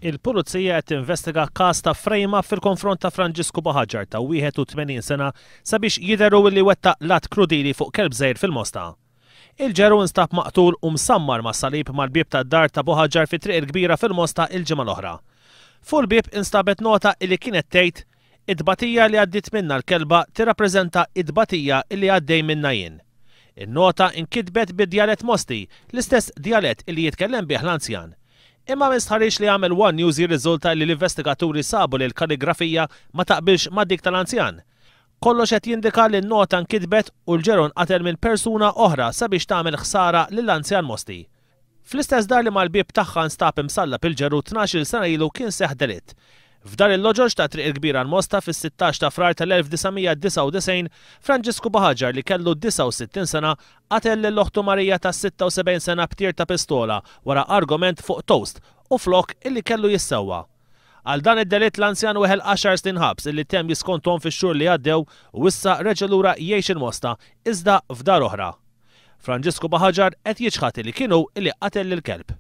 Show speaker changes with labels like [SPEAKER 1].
[SPEAKER 1] Il-Pulizija qed tinvestiga każ ta' frame-up fil-konfront ta' Franġisku Buhaġar ta' 81 sena sabiex jidher hu li wettaq l-att krudili fuq kelb żgħir fil-Mosta. Il-ġeru instab maqtul u msammar ma' salib mal-bieb tad-dar ta' Buhaġar fi Triq il-Kbira fil-Mosta il-ġimgħa l-oħra. Fuq il-bieb instabet nota illi kienet tgħid, It-tbatija li għaddiet minnha l-kelba tirrappreżenta t-tbatija illi għaddej minnha jien. In-nota nkitbet bid-djalett Mosti, l-istess djalett illi jitkellem bih l-anzjan. Imma minn stħarriġ li għamel one News jirriżulta li l-investigaturi sabu li l-kaligrafija ma taqbilx ma' dik tal-anzjan. Kollox qed jindika li n-nota nkitbet u l-ġeru nqatel minn persuna oħra sabiex tagħmel ħsara lill-anzjan Mosti. Fl-istess dar li mal-bieb tagħha nstab imsallab il-ġeru 12-il sena ilu kien seħħ delitt. F'Dar il-Loġoġ ta' Triq il-Kbira l-Mosta fis-16 ta' Frar tal-1999, Franġisku Buhaġar li kellu 69 sena qatel lil oħtu Marija ta' 76 sena b'tir ta' pistola wara argument fuq toast u flokk illi kellu jissewwa. Għal dan id-delitt l-anzjan weħel għaxar snin ħabs illi temm jiskonthom fix-xhur li għaddew u issa reġa' lura jgħix il-Mosta iżda f'dar oħra. Franġisku Buhaġar qed jiċħad illi kien hu illi qatel lill-kelb.